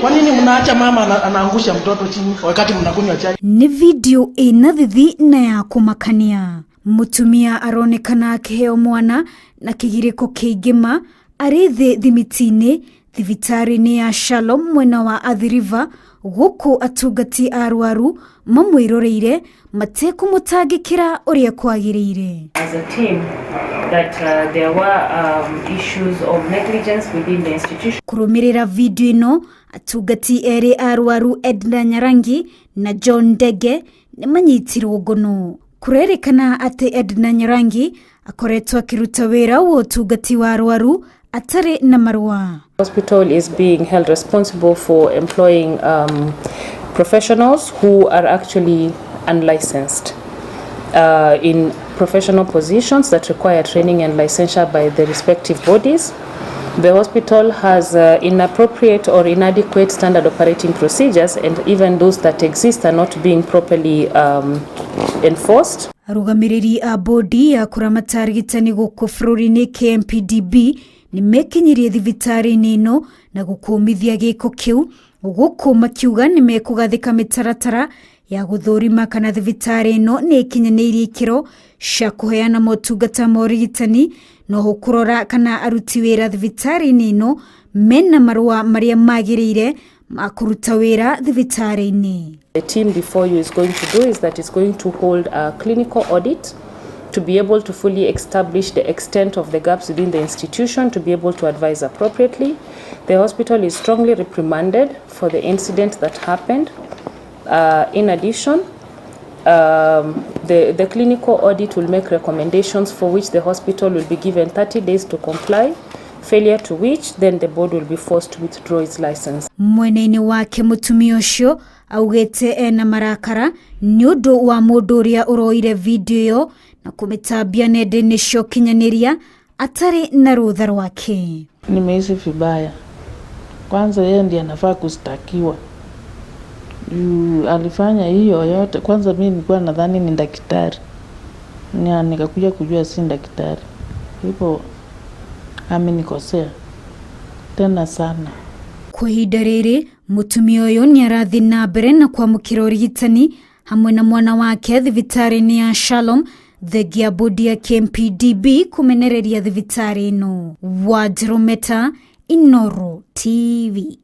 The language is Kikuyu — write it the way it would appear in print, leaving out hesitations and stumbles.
Kwa nini mnaacha mama anaangusha mtoto chini wakati mnakunywa chai? Nĩ video ĩna thithi na ya kũmakania. Mũtumia aronekana akĩheo mwana na kĩgirĩko kĩingĩ ma arĩ thĩ thimiti-inĩ thibitarĩ-inĩ ya Shalom mwena wa Athi River, gũkũ atungati a arwaru mamwĩroreire matekũmũtangĩkĩra ũrĩa kwagĩrĩire. As a team that there were issues of negligence within the institution. Kũrũmĩrĩra video ĩno, atungati erĩ a arwaru Edna Nyarangi na John Ndege nĩ manyitirwo ngono. Kũrerĩkana atĩ Edna Nyarangi akoretwo akĩruta wĩra wa ũtungati wa arwaru atarĩ na marũa. Hospital is being held responsible for employing professionals who are actually unlicensed in professional positions that require training and licensure by the respective bodies. The hospital has inappropriate or inadequate standard operating procedures, and even those that exist are not being properly enforced. Arũgamĩrĩri a bodi ya kũramata arigitani gũkũ bũrũri-inĩ KMPDB nĩ mekinyirie thibitarĩ-inĩ ĩno na gũkũmithia gĩko kĩu, gũkũ makiuga nĩ mekũgathĩka mĩtaratara ya gũthũrima kana thibitarĩ ĩno nĩ ĩkinyanĩirie ikĩro cia kũheana motungata ma ũrigitani, noho kũrora kana aruti wĩra thibitarĩ-inĩ ĩno mena marũa marĩa magĩrĩire ma kũruta wĩra thibitarĩ-inĩ. The team before you is going to do is that it's going to hold a clinical audit to be able to fully establish the extent of the gaps within the institution, to be able to advise appropriately. The hospital is strongly reprimanded for the incident that happened. In addition, the clinical audit will make recommendations for which the hospital will be given 30 days to comply, failure to which then the board will be forced to withdraw its license. Mwena-inĩ wake, mũtumia ũcio augĩte ena marakara nĩ ũndũ wa mũndũ ũrĩa ũroire video ĩyo na kũmĩtambia nenda-inĩ cia ũkinyanĩria atarĩ na rũtha rwake. Nimehisi vibaya. Kwanza yeye ndiye anafaa kushtakiwa juu alifanya hiyo yote. Kwanza mi nilikuwa nadhani ni daktari, na nikakuja kujua si daktari. Hivyo amenikosea tena sana. Kwa ihinda rĩrĩ, mũtumia ũyũ nĩ arathiĩ na mbere na kwamũkĩra ũrigitani hamwe na mwana wake thibitarĩ-inĩ ya Shalom, thengia bodi ya KMPDB kũmenereria thibitarĩ ĩno. Wanjerũ Meta, Inooro TV.